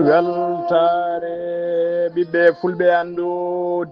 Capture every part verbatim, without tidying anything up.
Weltaare ɓiɓɓe fulɓe, anndu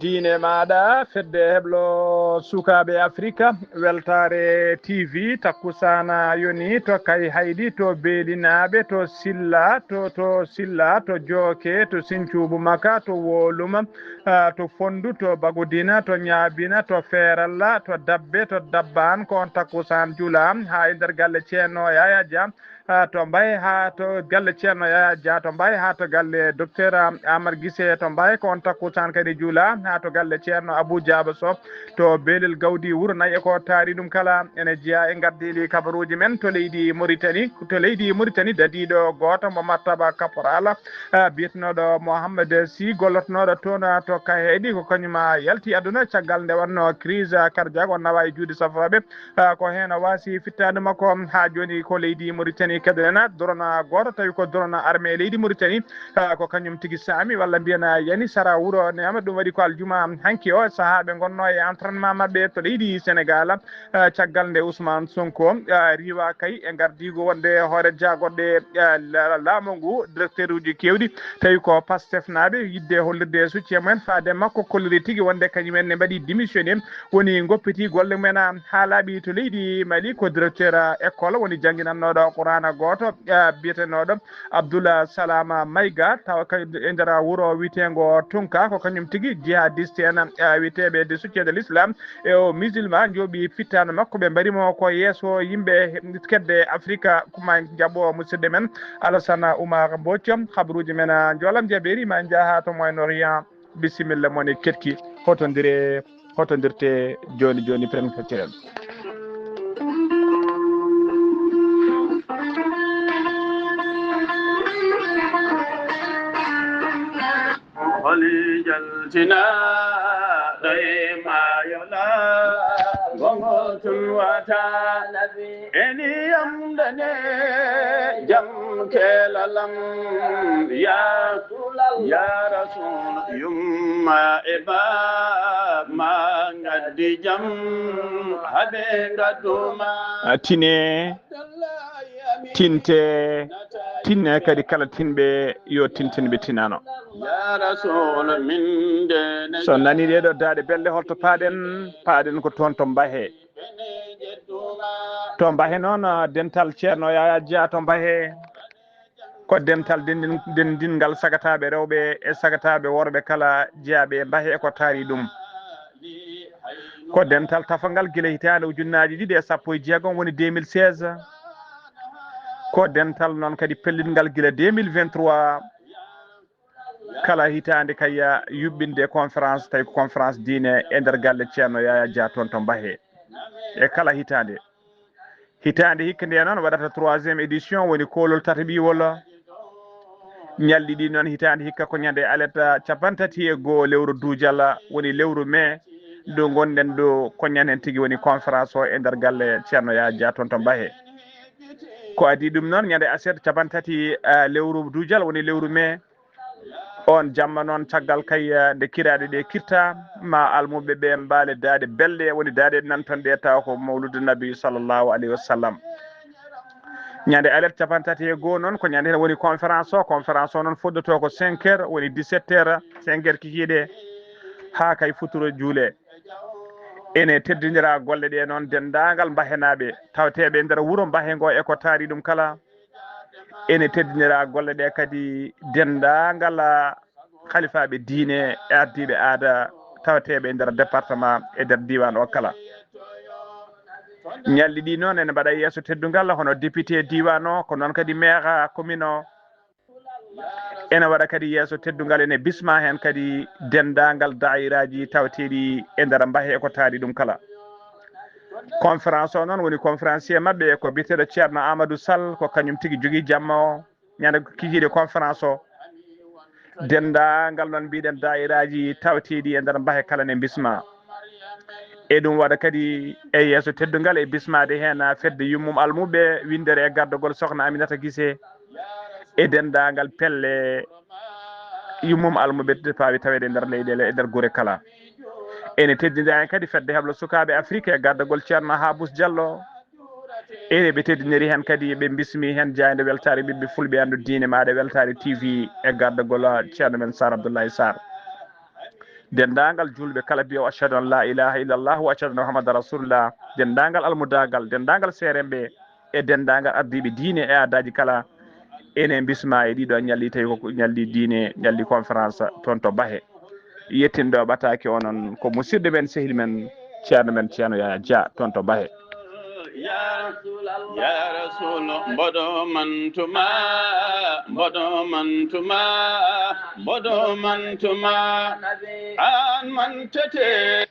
diine maaɗa, fedde heblo sukaaɓe Afrika. Weltaare T V, takkusaana yoni to Kayhayɗi, to Beelinaaɓe, to Silla, to, to Silla, to Jooke, to Sincuubu Maka, to Woluma, ah, to Fondu, to Bagudina, to Ñaabina, to Feeralla, to Dabbe, to Dabbaan, ko on takkusaan jula haa e nder galle Ceerno Yaya Dia. Ah, to Mbaye haa to galle Ceerno Yaya Dia, to Mbaye haa to galle Docteur, ah, Amar Gise, to Mbaye ko on takkusaan kadi juula haa to galle Ceerno Abou Diaba Sow, to Belel Gawdi Wuro Nayi e ko taari ɗum kala. Ene jeyaa e ngardiiɗi kabaruuji men to leydi Mauritanie, to leydi Mauritanie dadiiɗo gooto mo martaba caporal, ah, biyetenooɗo Mohamed Sy, gollotonooɗo toon, ah, to Kayhayɗi, ko kañum, ah, yalti aduna caggal nde wonno crise, ah, cardiaque o nawa e juuɗe safrooɓe. Ah, ko heen o waasi fittaandu makko. Haa jooni ko leydi Mauritanie keɗoɗen, drone gooto, tawi ko drone armée leydi Mauritanie, ah, ko kañum tigi saami, walla mbiyen a yani sara wuro Neema. Ɗum waɗi ko aljuma hanki o, sahaaɓe ngonno e entraînement maɓɓe to leydi Sénégal, ah, caggal nde Ousmane Sonko, ah, riiwa kay e ngardiigu wonde hoore jagorɗe, ah, la-, laamu ngu, directeur uji keewɗi, tawi ko Pastef naaɓe, yiɗde hollirde e soutien mumen faade makko, kolliri tigi wonde kañum en ne mbaɗi démissionné, woni ngoppiti golle mumen, ah, haa laaɓi to leydi Mali. Ko directeur, ah, école woni jannginannooɗo Qur'aana gooto, ah, biyetenooɗo Abdoul Salama Mayga, tawa kay e nder wuro wiyeteengo Tunka, ko kañum tigi jihadiste en, ah, wiyeteeɓe de soutien de l'islam e o musulman njooɓi fittaandu makko, ɓe mbari mo ko yeeso yimɓe kedde Afrika, kuma jaɓo musidɗo men Alassane Oumar Mbodj. Habruuji men, ah, njoolam jabeeri ma njaha to Moyen Orient. Bisimilla mon e ketki, hotondire, hotondirte jooni jooni, pren kacciren. Holi jaltinaaɗo e maayo laa, bongo tun wata. Eni yamdane jam kelalam, ya, ya Rasul, yumma e ba ma ngaddi jam, habe ngadduma. A tine, tinte, tinne kadi kala tinɓe yo tintinɓe tinano. Ya Rasul, min de ne. So nani ɗeɗo daaɗe belɗe, holto paaɗen? Paaɗen ko toon to Mbahe. To Mbahe noon, ah, dental Ceerno Yaya Dia to Mbahe. Ko dental dendin-, dendingal sagataaɓe rewɓe e sagataaɓe worɓe kala jeyaaɓe e Mbahe e ko taari ɗum. Ko dental tafangal gila hitaande ujunnaaji ɗiɗi e sappo e jeegom, woni deux mille seize. Ko dental noon kadi pellitngal gila deux mille vingt-trois. Kala hitaande kay, ah, yuɓɓinde conférence, tawi ko conférence diine e nder galle Ceerno Yaya Dia toon to Mbahe. E kala hitaande. Hitaande hikka nde noon waɗata troisième édition, woni koolol tataɓiwol. Ñalɗi ɗi noon hitaande hikka ko ñande alet, ah, capanɗe tati e goo lewru duujal, woni lewru mai, ɗo ngonɗen ɗo, ko ñanden tigi woni conférence o e nder galle Ceerno Yaya Dia toon to Mbahe. Ko adii ɗum noon, ñande aset capanɗe tati, ah, lewru duujal, woni lewru mai, on jamma noon, caggal kay, eh, nde kiraaɗe ɗe kirta, ma almuɓe ɓe mbaale daaɗe belɗe, woni daaɗe nantonɗe tawa ko Mawludu Nabi sallallahu alayhi wa sallam. Ñande alet capanɗe tati e goo noon, ko ñande woni conférence o. Conférence o noon fuɗɗoto ko cinq heures, woni dix-sept heures, cinq heures kikiiɗe, haa kay futuro juule. Ene teddindira golle ɗe noon denndaangal Mbahenaaɓe tawateeɓe e nder wuro Mbahe ngo e ko taari ɗum kala. Ene teddinira golle ɗe kadi denndaangal, ah, halifaaɓe diine e ardiiɓe aada tawateeɓe e nder département, e nder diiwaan o kala. Ñalɗi ɗi noon ene mbaɗa yeeso teddungal, hono député diiwaan o, ko noon kadi maire commune o. Ene waɗa kadi yeeso teddungal, ene bisma heen kadi denndaangal daayiraaji tawateeɗi e nder Mbahe e ko taari ɗum kala. Conférence o noon woni conférencier maɓɓe ko biyeteeɗo Ceerno Amadou Sall, ko kañum tigi jogii jamma o, ñande kikiiɗe conférence o. Denndaangal noon mbiɗen daayiraaji tawateeɗi e nder Mbahe kala ne bisma. E ɗum waɗa kadi e yeeso teddungal e bismaade heen fedde yummum almuɓe winndere e gardagol Sokhna Aminata Gise e denndaangal pelle yummum almuɓe paawi taweede e nder leyɗeele e nder gure kala. Ene teddinda en kadi fedde heblo sukaaɓe Afrique e gardagol Ceerno Habous Diallo. Ene ɓe teddiniri heen kadi, ɓe bismi heen jaaynde weltaare ɓiɓɓe fulɓe, anndu diine maaɗa weltaare T V e gardagol Ceerno men Sar Abdoulaye Sar. Denndaangal juulɓe kala mbiyo ashhadu an la ilaha illallah wa ashhadu anna Muhammadan rasulullah. Denndaangal almudaagal, denndaangal seeremɓe e denndaangal ardiiɓe diine e aadaaji kala. Ene bisma e ɗiɗo ñalli, tawi ko ñalli diine, ñalli conférence toon to Bahe. Yettindo ɓataake onon ko musidɗo men, sehil men, ceerno men, Ceerno Yaya Dia toon to Bahe. Ya Rasul, mboɗo mantuma, mboɗo mantuma, mboɗo mantuma, an mantete.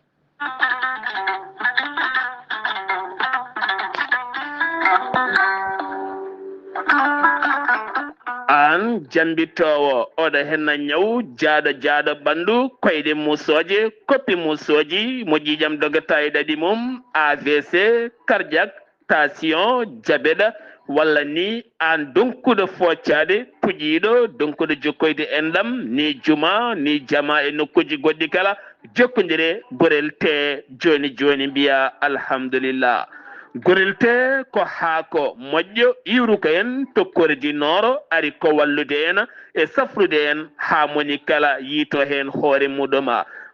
Aan jambittoowo, oɗo henna ñaw jaaɗo jaaɗo ɓanndu, koyɗe muusooje, koppi muusooji, mo ƴiiƴam dogata e ɗaɗi mum, A V C, cardiaque, tension, diabète, walla ni aan donkuɗo foocaade, puƴiiɗo, donkuɗo jokkoyde enɗam, ni juma, ni jama e nokkuuji goɗɗi kala, jokkondire Gorel Tee jooni jooni, mbiya alhamdulillah. Gorel Tee ko haako moƴƴo iwruka en to kordi nooro, ari ko wallude en e safrude en haa moni kala yiito heen hoore muɗum.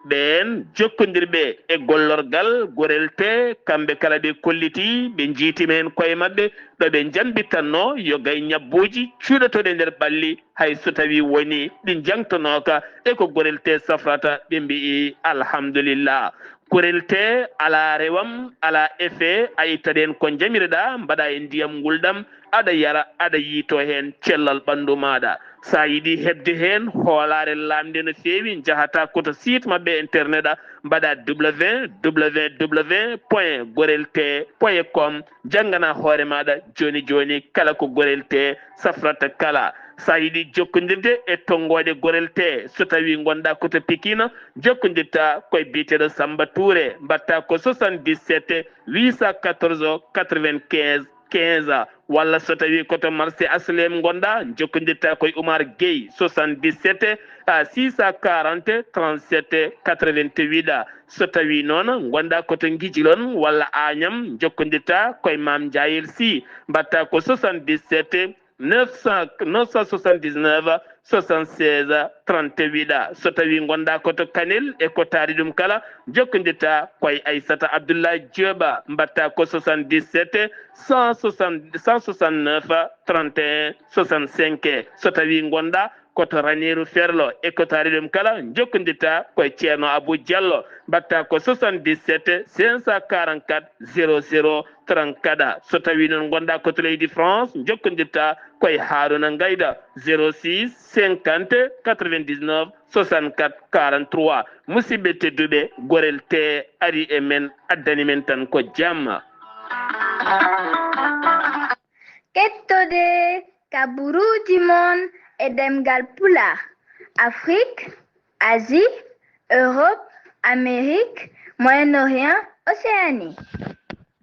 Ɓeen jokkondirɓe e gollorgal Gorel Tee, kamɓe kala ɓe kolliti, ɓe njiitima heen koye maɓɓe, ɗo ɓe njambitanno yo gay ñabbuuji cuuɗotooɗi e nder ɓalli, hay so tawii wonii ɗi njaŋtanooka e ko Gorel Tee safrata, ɓe mbiyi alhamdulillah. Gorel Tee alaa rewam, alaa effet, a ittat heen ko njamiroɗaa, mbaɗaa e ndiyam ngulɗam, aɗa yara, aɗa yiito heen cellal ɓanndu maaɗa. So a yiɗi heɓde heen hoolaare laamnde no feewi, njahataa ko to site maɓɓe internet, mbaɗaa www point gorel tee point com, janngana hoore maaɗa jooni jooni kala ko Gorel Tee safrata kala. So a yiɗi jokkondirde e tonngooɗe Gorel Tee, so tawii ngonɗaa ko to Pikine, jokkondirtaa ko e biyeteeɗo Sammba Tuure, mbaɗtaa ko soixante-dix-sept huit cent quatorze quatre-vingt-quinze quinze, walla so tawii ko to marché H L M ngonɗaa, jokkondirtaa ko e Oumar Gueye, soixante-dix-sept six cent quarante trente-sept quatre-vingt-huit. So tawii noon ngonɗaa ko to Ngijilon walla Agnam, jokkondirtaa ko e Maam Njaayel Sy, mbaɗtaa ko soixante-dix-sept neuf cent, neuf cent soixante-dix-neuf soixante-seize trente-huit. So tawii ngonɗaa ko to Kanel e ko taari ɗum kala, jokkondirtaa ko e Aissata Abdoulaye Diop, mbaɗtaa ko soixante-dix-sept cent soixante, cent soixante-neuf trente et un soixante-cinq. So tawii ngonɗaa ko to Raneeru Ferlo e ko taari ɗum kala, jokkondirtaa ko e Ceerno Abou Diallo, mbaɗtaa ko soixante-dix-sept cinq cent quarante-quatre zéro zéro trente-quatre. So tawii noon ngonɗaa ko to leydi France, jokkondirtaa ko e Haaruna Ngayda, zéro six cinquante quatre-vingt-dix-neuf soixante-quatre quarante-trois. Musidɓe tedduɓe, Gorel Tee arii e men, addani men tan ko jam. Kettode kabaruuji mon e ɗemngal Pulaar, Afrik, Asie, Europe, Amérique, Moyen-Orient, Océanie.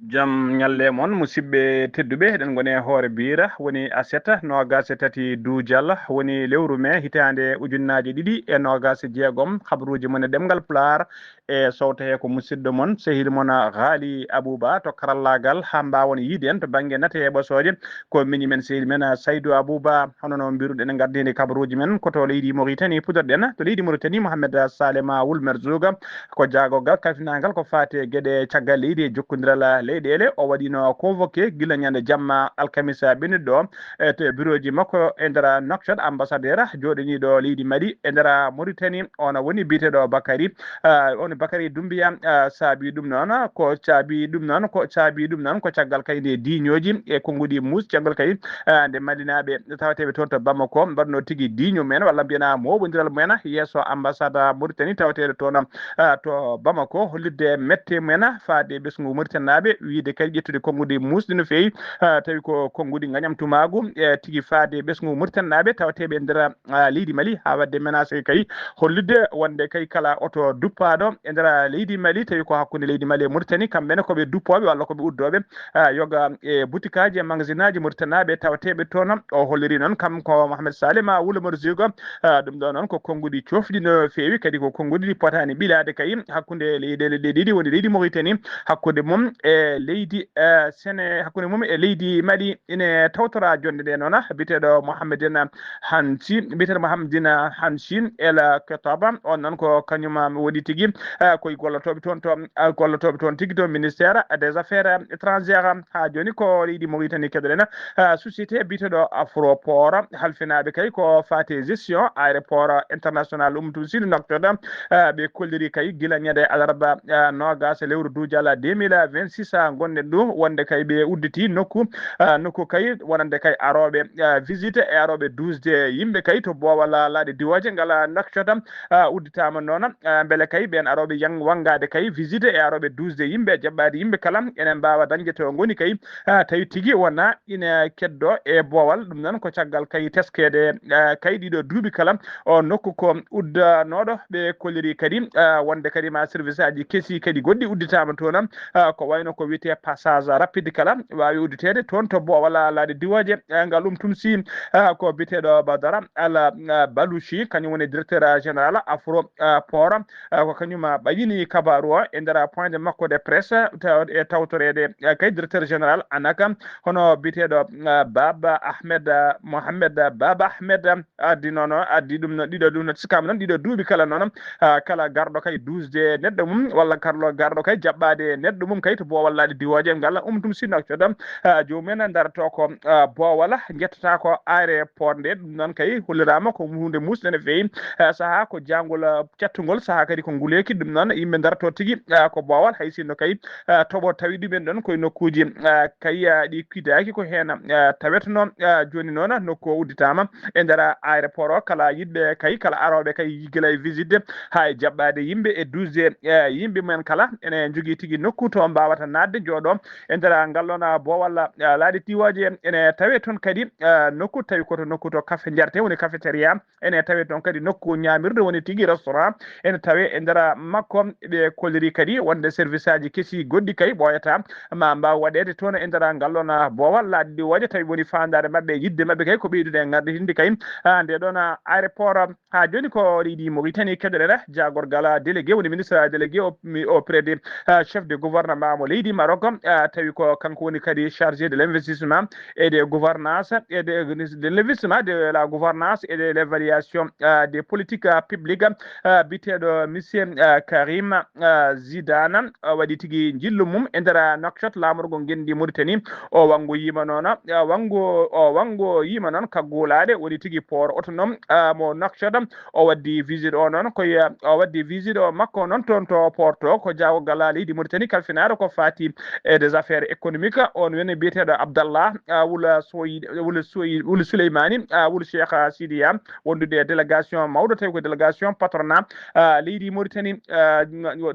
Jam ñalle mon, musidɓe tedduɓe, eɗen ngoni e hoore biira, woni aset noogas e tati duujal, woni lewru mee hitaande ujunnaaje ɗiɗi e noogas e jeegom, kabaruuji mon e ɗemngal Pulaar, e sowto he ko musidɗo mon, sehil mon Ghali Abouba to karallaagal, haa mbaawon yiide en to bannge nate e ɓosooje. Ko miñi men, sehil men Saydou Abouba. Hono no mbiruɗen, en ngardiino e kabaruuji men ko to leydi Mauritanie, puɗorɗen to leydi Mauritanie, Mohamed Salema Wul Merzouga, ko jaagorgal kalfinaangal ko faati e geɗe caggal leydi e jokkondiral leyɗeele. O waɗiino convoqué gila ñande jamma alkamisa ɓennuɗo ɗo, e to bureau ji makko e nder Nouakchott, ambassadeur jooɗiniiɗo leydi Mali e nder Mauritanie, on woni biyeteeɗo Bakary, ah, on Bakary Doumbia, ah, saabi ɗum noon, ko saabi ɗum noon, ko saabi ɗum noon ko caggal kadi nde diiñooji e konnguɗi muus, caggal kadi, ah, nde Malinaaɓe tawateeɓe toon to Bamako mbaɗno tigi diiño men walla mbiyanaa mooɓondiral men yeeso ambassade Mauritanie tawateeɗo toon, ah, to Bamako, hollitde mette men faade ɓesngu Mauritanaaɓe wiyde kadi ƴettude konnguɗi muusɗi no feewi, ah, tawi ko konnguɗi ngañamtumaagu, e tigi faade ɓesngu Muritaninaaɓe tawateeɓe e nder, ah, leydi Mali, haa waɗde menace kay hollitde wonde kay kala oto duppaaɗo e nder leydi Mali, tawi ko hakkunde leydi Mali e Muritani, kamɓe ne ko ɓe duppooɓe walla ko ɓe uddooɓe, ah, yoga e butikaaji e magasinaaji Muritaninaaɓe tawateeɓe toon. O holliri noon kam ko Mohamed Salima Woulo Morzigo, ah, ɗum ɗo noon ko konnguɗi cofɗi no feewi, kadi ko konnguɗi ɗi potaani ɓilaade kay hakkunde leyɗeele ɗe ɗiɗi, woni leydi Mauritanie, hakkunde mum e leydi, eh, Sene-, hakkunde mum e leydi Mali. Ine tawtora jonnde nde noon, biyeteeɗo Mohammedine Hansi, biyeteeɗo Mohammedine Hansi El Ketaba, on noon ko kañum woni tigi, eh, koye gollotooɓe toon to, eh, gollotooɓe toon tigi to ministère des affaires étrangères. Haa jooni ko leydi Mauritanie keɗoɗen, eh, société biyeteeɗo Afroport, halfinaaɓe kay ko faati gestion aéroport international Umtun Sidi Nouakchott, eh, ɓe kolliri kay gila ñande alarba, eh, noogas lewru duujal deux mille vingt-six, ah, ngonɗen ɗo, wonde kay ɓe udditi nokku, ah, nokku kay wonande kay arooɓe, ah, visite e arooɓe duusde yimɓe kay to boowal laaɗe diwooje ngal, ah, Nouakchott, ah, udditaama noon, ah, mbele kay ɓeen arooɓe yang-, wanngaade kay visite e arooɓe duusde yimɓe, jaɓɓaade yimɓe kala ene mbaawa dañde to ngoni kay, ah, tawi tigi wona ina keddo e boowal. Ɗum noon ko caggal kay teskeede, ah, kay ɗiɗo duuɓi kala o nokku ko uddanooɗo. Ɓe kolliri kadi, ah, wonde kadi ma service aji kesi kadi goɗɗi udditaama toon, ah, ko wayno ko wiyetee passage rapide kala waawi udditeede toon to boowal laaɗe diwooje, ah, ngal ɗum tum si, ah, ko biyeteeɗo Badara Al, ah, Baluchi, kañum woni directeur général Afro, ah, Port, ah, ko kañum, ah, ɓayyini kabaaru o e nder point de makko de presse taw-, e tawtoreede, ah, kay directeur général anaka, hono biyeteeɗo, ah, Baba Ahmed, ah, Mohamed, ah, Baba Ahmed, ah, addi noon, addi ɗum no ɗiɗo, ɗum no sikkaama noon ɗiɗo duuɓi kala noon, ah, kala garɗo kay duusde neɗɗo mum walla garɗo, garɗo kay jaɓɓaade neɗɗo mum kay to boowal laaɗe diwooje ngal ɗum tum si Nouakchott, ah, joomum en ndaroto ko, ah, boowal, njettata ko aéroport nde. Ɗum noon kay holliraama ko huunde muusde no feewi, ah, sahaa ko jaangol, ah, cattungol, sahaa kadi ko nguleeki. Ɗum noon yimɓe ndaroto tigi, ah, ko boowal, hay sinno kay, ah, toɓo tawi ɗumen ɗoon koye nokkuuji, ah, kay, ah, ɗi kiidaaki ko heen, ah, tawetno, ah, jooni noon nokku o udditaama e nder aéroport o. Kala yiɗɓe kay, kala arooɓe kay gila e visite haa e jaɓɓaade yimɓe e duusde, eh, yimɓe mumen kala ene njogii tigi nokku to mbaawata naatde, jooɗo e nder ngal ɗoon, ah, boowal, ah, laaɗe diwooje. Ene tawee toon kadi, ah, nokku tawi ko to nokku to kafe njarte, woni cafeteria. Ene tawee toon kadi nokku ñaamirde, woni tigi restaurant. Ene tawee e nder makko. Ɓe kolliri kadi wonde service aji kesi goɗɗi kay ɓooyata ma mbaaw waɗeede toon e nder ngal ɗoon, ah, boowal laaɗe diwooje, tawi woni faandaare maɓɓe, yiɗde maɓɓe kay ko ɓeydude e ngarɗitinde kay, ah, nde ɗoon, ah, aéroport. Haa jooni ko leydi Mauritanie keɗoɗen, jaagorgal délégué, woni ministre délégué au-, mi-, auprès de, ah, chef de gouvernement mo leydi Maroc, ah, tawi ko kanko woni kadi chargé de l'investissement et de gouvernance et de, de l'investissement, de la gouvernance et de l'évaluation, ah, des politiques, ah, publiques, ah, biyeteeɗo monsieur, ah, Karim, ah, Zidane, ah, waɗi tigi njillu mum e nder Nouakchott, laamorgo ngenndi Mauritanie. O wanngo yiima noon, ah, wanngo, o wanngo yiima noon kaggulaaɗe, woni tigi port autonome, ah, mo Nouakchott. O waddi visite o noon, ko ya-, o waddi visite o makko noon toon to Porto, ko jaagorgal leydi Mauritanie kalfinaaɗo ko faati e des affaires économiques. On woni biyeteeɗo Abdallah, ah, Wula Soyi-, Wula Soyi-, Wula Souleymani, ah, Wula Cheikh Sidiya, wondude e délégation mawɗo, tawi ko délégation patronat, ah, leydi Mauritanie, ah,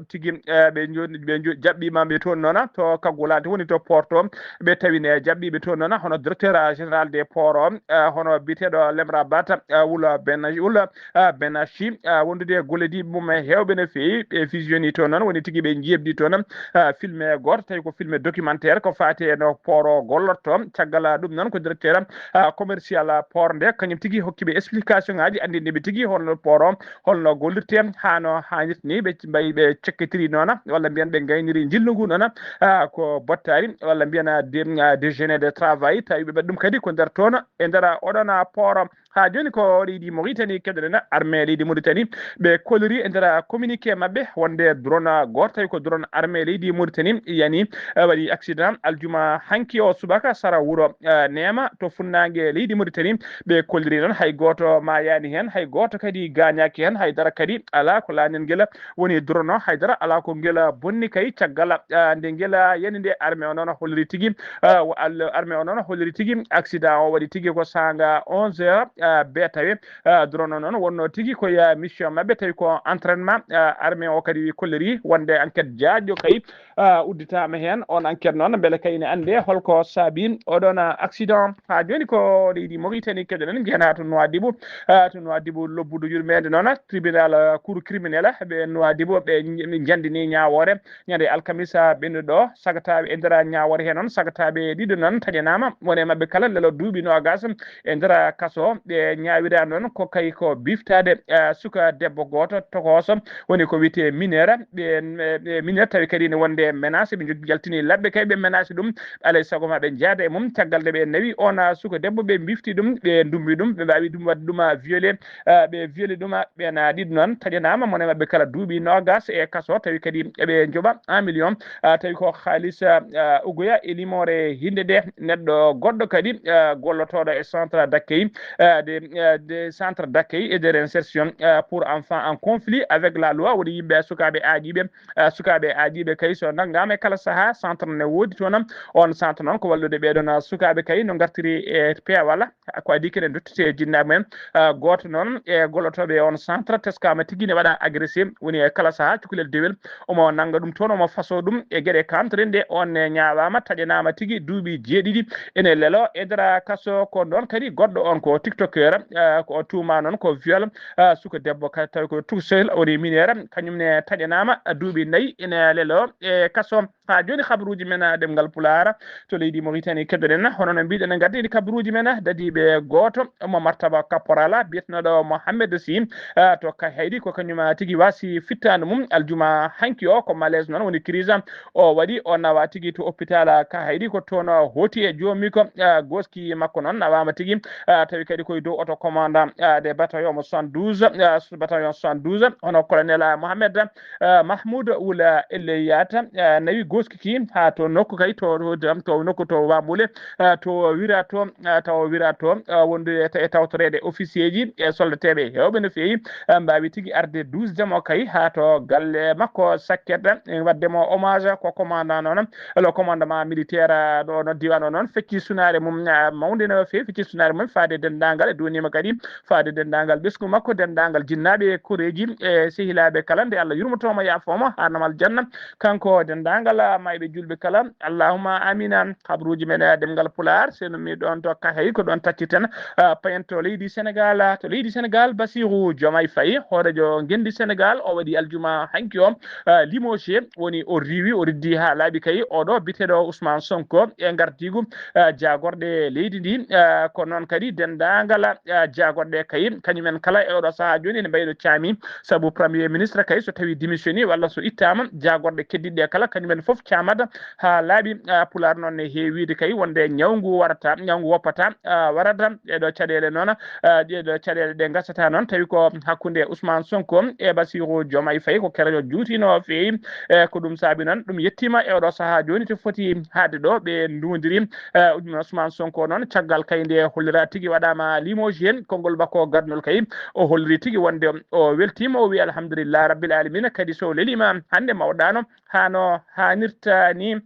tigi, ah, ɓe joni, ɓe jo-, jaɓɓiima ɓe toon noon to kaggulaaɗe woni to Porto. Ɓe tawine jaɓɓiiɓe toon noon, hono directeur général des ports o, eh, hono biyeteeɗo Lemra Bata, eh, Wula Ben-, Wula, eh, Benachi, eh, wondude e gollodiiɓe mum e heewɓe no feewi. Ɓe fusioni toon noon, woni tigi ɓe njeebdi toon, eh, filme gooto, tawi ko filme documentaire, ko faati e no port o gollorto. Caggal ɗum noon, ko directeur, eh, commercial port nde, kañum tigi hokki ɓe explication ŋaaji, anndinde ɓe tigi holno port o, holno gollirte, haa no haanirta ni, ɓe mbayi ɓe cekkitiri noon, walla mbiyen ɓe ngayniri njillu ngu noon, ah, ko bottaari, walla mbiyen, ah, de-, ah, déjeuner de travail, tawi ɓe mbaɗi ɗum kadi ko nder toon, e nder oɗon, ah, port. Haa jooni ko leydi Mauritanie keɗoɗen, armée leydi Mauritanie, ɓe koliri e nder communiqué maɓɓe wonde drone gooto, tawi ko drone armée leydi Mauritanie yani, ah, waɗi accident aljuma hanki o subaka sara wuro, ah, Neema to funnaange leydi Mauritanie. Ɓe kolliri noon hay gooto maayaani heen, hay gooto kadi gaañaaki heen, hay dara kadi alaa ko laañel ngel woni drone o, hay dara alaa ko ngel bonni kay caggal, ah, nde ngel yani nde. Armée o noon holliri tigi, ah, wo al-, armée o noon holliri tigi accident o waɗi tigi ko saanga onze heures, ah, be tawi, ah, drone o noon wonno tigi ko ya mission maɓɓe, tawi ko entraînement, ah, armée o kadi kolliri wonde enquête jaajɗo kay, ah, udditaama heen. On enquête noon mbele kay ne annde holko saabi oɗon, ah, accident. Haa jooni ko leydi Mauritanie keɗoɗen, njiyen haa to Nouadhibou, ah, to Nouadhibou lobbudu yurmeende noon tribunal, ah, cour criminel ɓe Nouadhibou ɓe nj-, njandini ñaawoore ñande alkamisa ɓennuɗo. Sagataaɓe e nder ñaawoore he noon, sagataaɓe ɗiɗo noon taƴanaama, won e maɓɓe kala lelo duuɓi noogas e nder kaso. Ɓe ñaawira noon ko kay ko biftaade, eh, suka debbo gooto tokooso, woni ko wiyetee mineur. Ɓe, ɓe mineur tawi kadi ne wonde menace, ɓe jog-, jaltini laɓɓe kay ɓe menace ɗum, alay sago ma ɓe njaada e mum. Caggal nde ɓe nawi on, ah, suka debbo, ɓe bifti ɗum, ɓe ndumbi ɗum, ɓe mbaawi ɗum waɗde ɗum, ah, violé, ah, ɓe violé ɗum, ah, ɓeen, ah, ɗiɗo noon taƴanaama, mone maɓɓe kala duuɓi noogas e kaso, tawi kadi eɓe njoɓa un million, ah, tawi ko haalis, ah, ah, ugoya e limoore hinde de. Neɗɗo goɗɗo kadi, ah, gollotooɗo e centre d'accueil, ah, de, ah, de centre d'accueil et de réinsertion, ah, pour enfants en conflit avec la loi, woni yimɓe sukaaɓe aaƴiiɓe, ah, sukaaɓe aaƴiiɓe kay so nanngaama e kala sahaa, centre ne woodi toon. On centre noon ko wallude ɓee ɗoon, ah, sukaaɓe kay no ngartiri e peewal. Ko adii kene dottete e jinnaaɓe mumen. Ah, gooto noon e gollotooɓe e on centre teskaama tigi ne waɗa agressé, woni e kala sahaa cukalel dewel omo nannga ɗum toon, omo fasoo ɗum e geɗe kantoɗe. Nde on ne ñaawaama, taƴanaama tigi duuɓi jeeɗiɗi ene lelo e nder kaso. Ko noon kadi goɗɗo on ko tiktoker, ah, ko o tuuma noon ko viol, ah, suka debbo kadi tawi ko tout seul, woni mineur, kañum ne taƴanaama duuɓi nayi ene lelo e kaso. Haa jooni, habaruuji men, ah, ɗemngal Pulaar to leydi Mauritanie keɗoɗen. Hono no mbiɗen, en ngardirii habaruuji men, ah, dadiiɓe gooto mo martaba caporal, ah, biyeteeɗo Mohamed Sy, ah, to Kayhayɗi, ko kañum, ah, tigi waasi fittaandu mum aljuma hanki o. Ko malaise noon woni crise, ah, o waɗi, o nawa tigi to hôpital, ah, Kayhayɗi, ko toon, ah, hooti e joomi ko, ah, gooski makko noon nawaama tigi, ah, tawi kadi koye dow oto commandant, ah, de bataillon mo soixante-douze, ah, bataillon soixante-douze, hono colonel, ah, Mohamed, ah, Mahmoud Wula Elleyata, ah, nawi gooski ki haa to nokku kay to, to, to nokku to Wamule, ah, to wira to, ah, taw wira to, ah, wondude e, e tawtoreede officier ji e soldateeɓe heewɓe no feewi, ah, mbaawi tigi arde duusde mo kay haa to galle makko Sakket, e waɗde mo hommage ko commandant noon, le commandement militaire, ah, ɗo no diiwaan o noon fecci sunaare mum, ah, mawnde no feewi, fecci sunaare mum faade denndaangal, e duwaniima kadi faade denndaangal ɓesngu makko, denndaangal jinnaaɓe e koreeji e sehilaaɓe kala, nde Allah yurmotooma, yaafooma, haarnama aljanna, kanko denndaangal, ah, maayɓe juulɓe kala, allahumma amina. Habaruuji men, ah, ɗemngal Pulaar, so en ummii ɗoon to Kayhayɗi, ko ɗoon taccirten, ah, payen to leydi Senegaal, ah, to leydi Senegaal, Bassirou Diomaye Faye, hooreejo ngenndi Senegaal, o waɗi aljuma hanki o, ah, limogé, woni o riiwi, o riddi haa laaɓi kay, oɗo biyeteeɗo Ousmane Sonko e ngardiigu, ah, jaagorɗe leydi ndi, ah, ko noon kadi denndaangal, ah, jaagorɗe kay, kañum en kala e oɗo sahaa jooni ene mbayi no caami, sabu premier ministre kay so tawi démissionni walla so ittaama, jaagorɗe keddiiɗe kala kañum en fof caamat haa laaɓi. Ah, Pulaar noon ne heewi wiide kay wonde ñaw ngu warata, ñaw ngu woppata, ah, warata. Ɗee ɗo caɗeele noon, ah, ɗee ɗo caɗeele ɗe ngasata noon tawi ko hakkunde Ousmane Sonko e Bassirou Diomaye Faye ko kerejo juuti no feewi. E ko ɗum saabi noon ɗum yettiima e oɗo sahaa jooni to foti haade ɗo ɓe nduwondiri. Eh, Ousmane Sonko noon, caggal kay nde hollira tigi waɗaama limogé, konngol makko gadnol kay, o holliri tigi wonde o weltiima, o wi alhamdulillah rabbil alamina, kadi so leliima hannde mawɗaano, hano haanirta ni.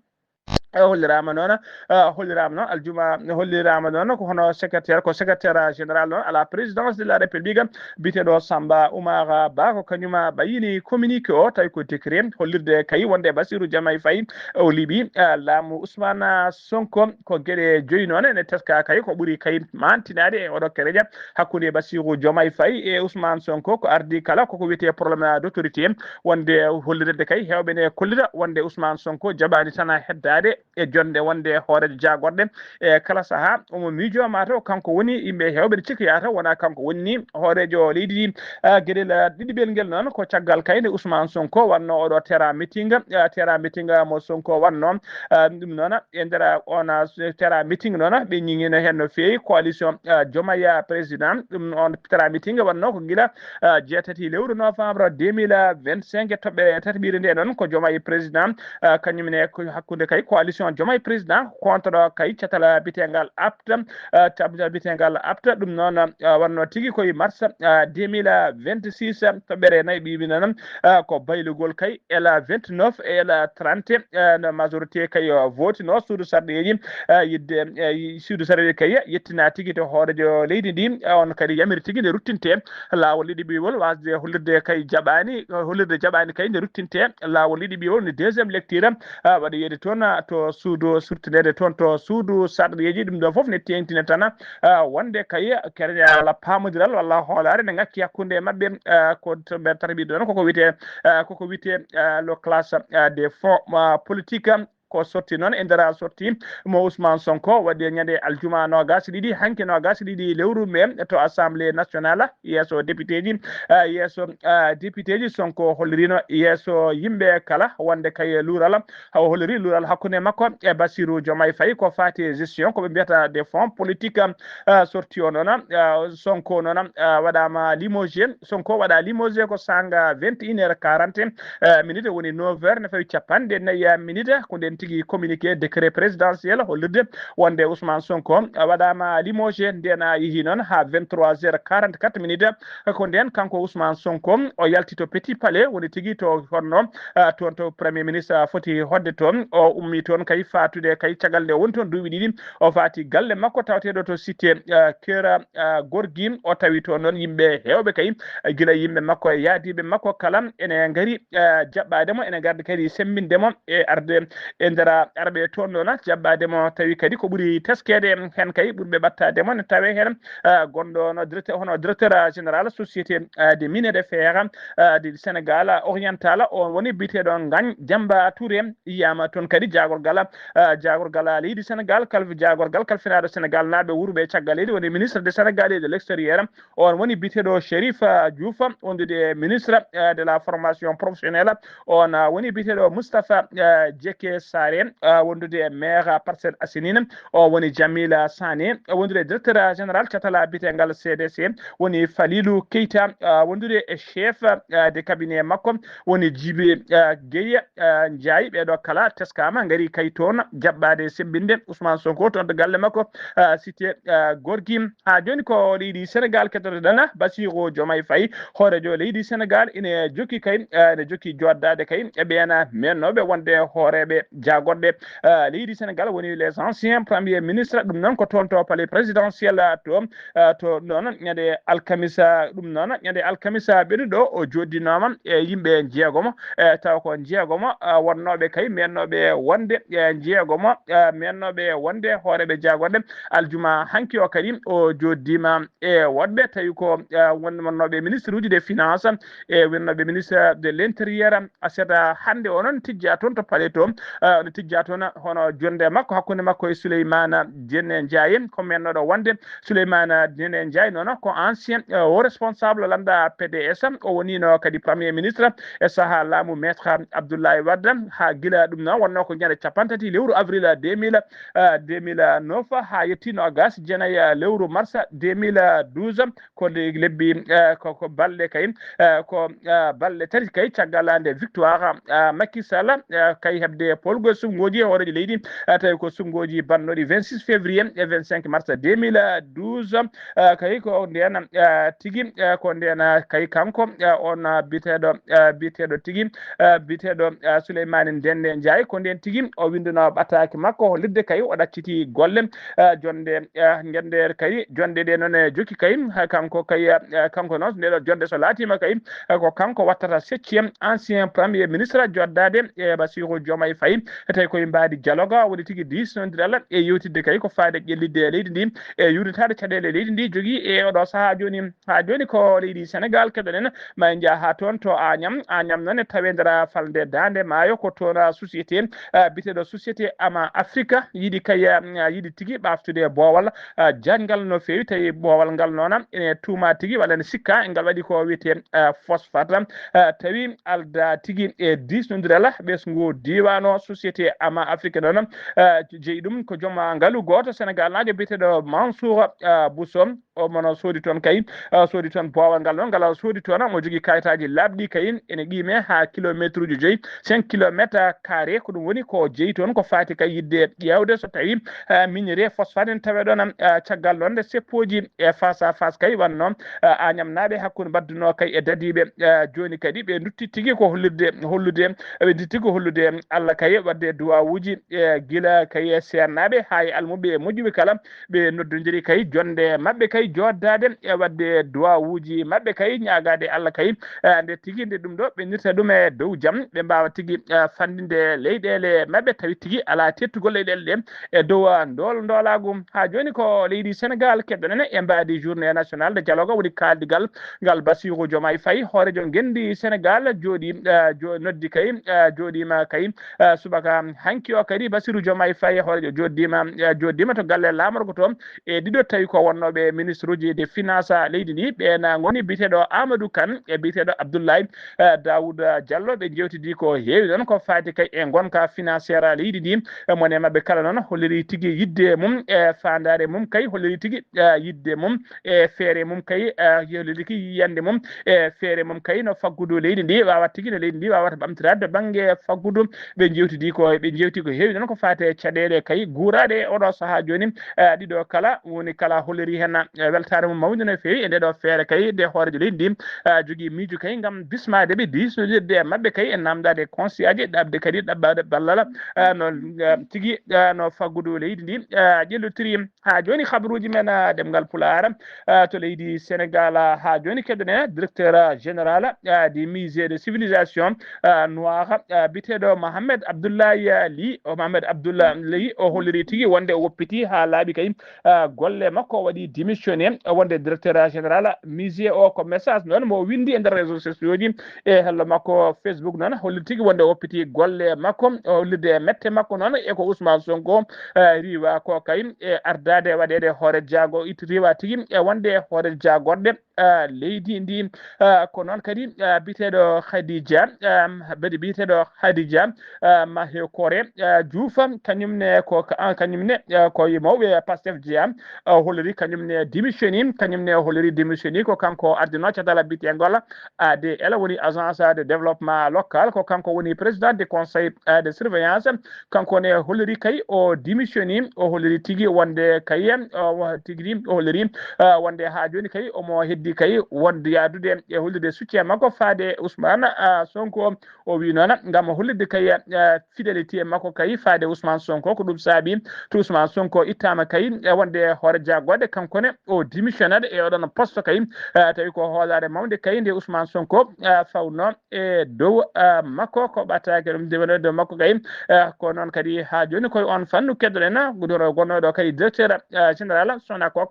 E holliraama noon, eh, holliraama noon aljuma, holliraama noon ko hono secrétaire, ko secrétaire général noon à la présidence de la République, biyeteeɗo Samba Oumar Ba, ko kañum ɓayini communiqué o, tawi ko décret hollirde kay wonde Bassirou Diomaye Faye o liɓi, eh, laamu Ousmane Sonko. Ko geɗe joyi noon ene teska kay ko ɓuri kay mantinaade e oɗo kereja hakkunde Bassirou Diomaye Faye e Ousmane Sonko. Ko ardi kala koko wiyetee problème d'autorité, wonde hollirde kay heewɓe ne kollira wonde Ousmane Sonko jaɓaani tan heddaade e jonde wonde hooreejo jaagorɗe. E kala sahaa omo miijoo mataw kanko woni, yimɓe heewɓe ne cikkoyaa taw wonaa kanko woni ni hooreejo leydi ndi. Ah, geɗel, ah, ɗiɗiɓel ngel noon ko caggal kay nde Ousmane Sonko wannoo oɗo terrain meeting, ah, terrain meeting, ah, mo Sonko wannoo. Ah, ɗum noon e nder, ah, on, ah, terrain meeting noon ɓe ñiŋino heen no feewi coalition, ah, Diomaye président. Ɗum on terrain meeting wannoo ko gila, ah, jeetati lewru novembre deux mille vingt-cinq, toɓɓere tataɓire nde noon ko Diomaye président, ah, kañum ne ko hakkunde kay coalition Coalition Diomaye Président contre kay catal bitengal apta, eh, catal bitengal apta. Ɗum noon, eh, wonno tigi koye mars, eh, deux mille vingt-six, eh, to ɓere nayi ɓiɓina noon, eh, ko baylugol kay ela vingt-neuf e ela trente, eh, no majorité kay, eh, votino suudu sarɗeeji, eh, yidde, eh, suudu sarɗeeji kay yettina tigi to hoorejo leydi ndi, eh, on kadi yamiri tigi nde ruttinte laawol ɗiɗi ɓiwol wasde hollirde kay jaɓani, hollirde jaɓani kay nde ruttinte laawol ɗiɗi ɓiwol ni deuxième lecture, ah, waɗa yeede toon, ah, to suudu surtinede toon to suudu sarɗeeji. Ɗum ɗo fof ne teeŋtine tan, ah, wonde kay keñal paamodiral walla hoolaare ne ŋakki hakkunde maɓɓe, ah, ko to ɓe tarbiɗo noon koko wiyetee, ah, koko wiyetee, ah, le classe, ah, des fonds, ah, politiques. Ko sorti noon e nder sorti mo Ousmane Sonko waɗi e ñande aljuma noogas e ɗiɗi, hanki noogas e ɗiɗi lewru mee to Assemblée nationale, yeeso député ji, ah, yeeso, ah, député ji Sonko hollirino yeeso yimɓe kala wonde kay luural, haw holliri luural hakkunde makko e Bassirou Diomaye Faye ko faati e gestion ko ɓe mbiyata des fonds politiques, ah, sorti o noon, ah, Sonko noon, ah, waɗama limogé, Sonko waɗa limogé ko sanga vingt et une heures quarante, eh, minutes, woni neuf heures ne fawi capanɗe nayi minutes. Ko nden tigi communiqué décret présidentiel hollirde wonde Ousmane Sonko, eh, waɗama limogé. Nden a yeehi noon ha vingt-trois heures quarante-quatre minutes, eh, ko nden kanko Ousmane Sonko o yalti to Petit Palais, woni tigi to honno, eh, toon to premier ministre foti hodde toon. O ummi toon kay fatude kay caggal nde woni toon duuɓi ɗiɗi. O faati galle makko tawateɗo to cité, eh, Kera, eh, Gorgui. O tawi toon noon yimɓe heewɓe kay, eh, gila yimɓe makko e yaadiiɓe makko kala ene ngari, eh, jaɓɓaade mo, ene ngardi kadi semmbinde mo e arde e nder arɓe toon noon jaɓɓaade mo. Tawi kadi ko ɓuri teskeede heen kay, ɓurɓe ɓattaade mo ne tawe heen, eh, gonɗo no directeur, hono directeur général société, eh, des mines et des fer, eh, du Sénégal oriental, o woni biyeteeɗo Ngagne Demba Touré. Yiyama toon kadi jaagorgal, ah, jaagorgal leydi Sénégal, kal-, jaagorgal kalfinaaɗo Sénégal naaɓe wuurɓe caggal leydi, woni ministre de Sénégal et de l'extérieur. On woni biyeteeɗo Chérif, ah, Diouf, wondude e ministre, ah, de la formation professionnelle. On, ah, woni biyeteeɗo Moustapha, ah, Diéké Sarré, ah, wondude e maire Parcelles Assainies. O woni Jamila Sané, wondude e directeur général catal biyeteegal C D C. Woni Falilou Keita, ah, wondude e chef, ah, de cabinet makko. Woni Jibi, eh, Gueye, eh, Ndiaye. Ɓeeɗo kala teskama ngari kay toon jaɓɓaade semmbinde Ousmane Sonko toon to galle makko, eh, cité, eh, Gorgui. Ha joni ko leydi Sénégal kettotoɗen, Bassirou Diomaye Faye, hoorejo leydi Sénégal, ine jokki kay, eh, ene jokki joɗɗaade kay e ɓeena mennooɓe wonde hooreeɓe jaagorɓe, eh, leydi Sénégal, woni les anciens premiers ministres. Ɗum noon ko toon to palais présidentiel, eh, to eh, to noon ñande alkamisa, ɗum noon ñande alkamisa ɓenuɗo o joddinooma e yimɓe jeegomo, eh, tawa ko jeegomo, eh, wonnooɓe kay mennooɓe wonde, eh, jeegomo, eh, mennooɓe wonde hooreeɓe jaagorɗe. Aljuma hanki o kadi o joddima e woɗɓe tawi ko, eh, won-, wonnooɓe ministre uji des finances e wonnooɓe ministre de l'intérieur. Aset hannde o noon tijja toon to palais to, eh, no tijja toon hono jonde makko hakkunde makko e Souleymane Diéné Ndiaye, ko mennoɗo wonde Souleymane Diéné Ndiaye noon ko ancien, eh, o responsable lannda P D S, o wonino kadi premier ministre e saha laamu maître Abdoulaye Wade. Ha gila ɗum noon wonno ko ñande capanɗe tati lewru avril deux mille, eh, deux mille neuf ha yetti noogas e jeenayi lewru mars deux mille douze. Ko le-, lebbi, eh, ko, ko balɗe kay, eh, ko, eh, balɗe tati kay caggal nde victoire, eh, Macky Sall, eh, kay heɓde polgol suɓngooji e hooreejo leydi, eh, tawi ko suɓngooji bannoɗi vingt-six février e vingt-cinq mars deux mille douze, eh, kay ko nden, eh, tigi, eh, ko nden, eh, kay kanko, eh, on, eh, biyeteeɗo, eh, biyeteeɗo tigi, eh, biyeteeɗo, eh, Souleymane Diéné Ndiaye, ko nden tigi o winndunoo ɓataake makko, hollirde kay o ɗacciti golle, eh, jonde, eh, ñande kay, jonde ɗe noon e jokki kay, eh, kanko kay, eh, kanko noon, nde ɗo jonde so laatiima kay, eh, ko kanko wattata septième ancien premier ministre joɗɗaade e Bassirou Diomaye Faye, tawi koye mbaadi dialogue, woni tigi diisnondiral e yewtidde kay ko faade ƴellitde leydi ndi e yuurnitaade caɗeele leydi ndi jogii e oɗo sahaa jooni. Haa jooni ko leydi Sénégal keɗoɗen, ma en njaha haa toon to Agnam. Agnam noon e tawe nder falnde Daande Maayo, ko toon société, eh, biyeteeɗo Société Ama Africa yiɗi kay, eh, yiɗi tigi ɓaaftude boowal, eh, jaajngal no feewi, tawi boowal ngal noon ene tuuma tigi walla ene sikka ngal waɗi ko wiyetee, eh, phosphate, eh, tawi aldaa tigi e diisnondiral ɓesngu diiwaan o. société ama afrique noon, eh, jeyi ɗum ko joom ngalu gooto sénégal naajo biyeteeɗo mansour, eh, bousso. Omo no soodi toon kay, eh, soodi toon boowal ngal noon, ngal soodi toon, omo jogii kayitaaji laaɓɗi kay, ene qiime haa kilometre uji joyi, cinq kilométre carré. Ko ɗum woni ko jeyi toon, ko faati kay yiɗde ƴeewde so tawii, eh, minerai phosphate ene tawee ɗoon, eh, caggal noon nde seppooji e face à face kay wannoo, eh, Añamnaaɓe hakkunde mbaddunoo kay e dadiiɓe, eh, jooni kadi ɓe ndutti tigi ko hollirde, hollude, ɓe ndutti tigi ko hollude Allah kay waɗde duwaawuuji, eh, gila kay e seernaaɓe haa e almuɓɓe e moƴƴuɓe kala, ɓe noddondiri kay jonnde maɓɓe kay jooɗdaade e waɗde duwaawuuji maɓɓe kay ñaagaade Allah kay, eh, nde tigi nde ɗum ɗo ɓe nirta ɗum e dow jam, ɓe mbaawa tigi, eh, fanndinde leyɗeele maɓɓe, tawi tigi alaa teettugol leyɗeele ɗe e dow, eh, ndool ndoolaagu. Haa jooni ko leydi Sénégal keɗoɗen e mbaadi journée nationale de dialogue, woni kaaldigal ngal Bassirou Diomaye Faye, hooreejo ngenndi Sénégal, jooɗi, eh, jo-, noddi kay, eh, jooɗiima kay, eh, subaka hanki o kadi. Bassirou Diomaye Faye, hooreejo jooɗiima, eh, jooɗiima to galle laamorgo to e ɗiɗo tawi ko wonnooɓe ministre uji de finance leydi ndi, ɓe na ngoni biyeteeɗo Amadou Kane e biyeteeɗo Abdoulaye, eh, Daouda Diallo. Ɓe njeewtidi ko heewi noon ko faati kay e ngonka financière leydi ndi. Eh, mone maɓɓe kala noon holliri tigi yiɗde mum e faandaare mum kay, holliri tigi, eh, yiɗde mum e feere mum kay, eh, holliri tigi yiyannde mum e feere mum kay no faggudu leydi ndi waawata tigi, no leydi ndi waawata ɓamtiraade to bannge faggudu. Ɓe njeewtidi ko, ɓe njeewti ko heewi noon ko faati e caɗeele kay guuraaɗe e oɗo sahaa jooni. Eh, ɗiɗo kala woni kala holliri heen, eh, weltaare mum mawnde no feewi e nde ɗo feere kay nde hooreejo leydi ndi, eh, jogii miijo kay ngam bismaade ɓe, diisnondirde e maɓɓe kay e naamndaade conseillaaji, ɗaɓde kadi ɗaɓɓaade ballal, eh, no, eh, tigi, eh, no faggudu leydi ndi, eh, ƴellotiri. Haa jooni habaruuji men, eh, ɗemngal Pulaar, eh, to leydi Sénégal, eh, haa jooni keɗoɗen directeur, eh, général, eh, du musée de civilisation, eh, noire, eh, biyeteeɗo Mohamed Abdoulaye, eh, Ly, o Mohamed Abdoulaye Ly, o holliri tigi wonde o woppiti haa laaɓi kay, eh, golle makko, o waɗi démissionné, eh, wonde directeur général musée o. Ko message noon mo o winndi e nder réseau sociaux ji e hello makko Facebook noon, holliri tigi wonde o woppiti golle makko, o hollirde e mette makko noon e ko Ousmane Sonko, eh, riiwa ko kay e ardaade waɗeede hoore jaago, it riiwa tigi e wonde hoore jaagorɗe, eh, leydi ndi. Eh, ko noon kadi, eh, biyeteeɗo Khadija, eh, mbaɗi biyeteeɗo Khadija, eh, Mahekore, eh, Diouf, kañum ne ko ka-, ah, kañum ne, eh, ko e mawɓe Pastef jeyaa, eh, holliri kañum ne démissionni, kañum ne holliri démissionni ko kanko ardinoo catal biyeteengol A D L, woni Agence de Développement Local, ko kanko woni président du conseil, eh, de surveillance. Kanko ne holliri kay o démissionni, o holliri tigi wonde kay, o wa-, tigi ni o holliri, eh, wonde haa jooni kay omo heddi kay wonde yaadude e hollirde soutien makko faade Ousmane, eh, Sonko. O wi noon ngam hollirde kay, eh, fidélité makko kay faade Ousmane Sonko, ko ɗum saabi to Ousmane Sonko ittaama kay, eh, wonde hoore jaagorɗe kanko ne o démissionnade e oɗon poste kay, eh, tawi ko hoolaare mawnde kay nde Ousmane Sonko, eh, fawno e dow, eh, makko, ko ɓataake ɗum nde wonde dow makko kay. Eh, ko noon kadi haa jooni koye on fannu keɗoɗen gudoro gonnooɗo kadi directeur, eh, général Sonacos,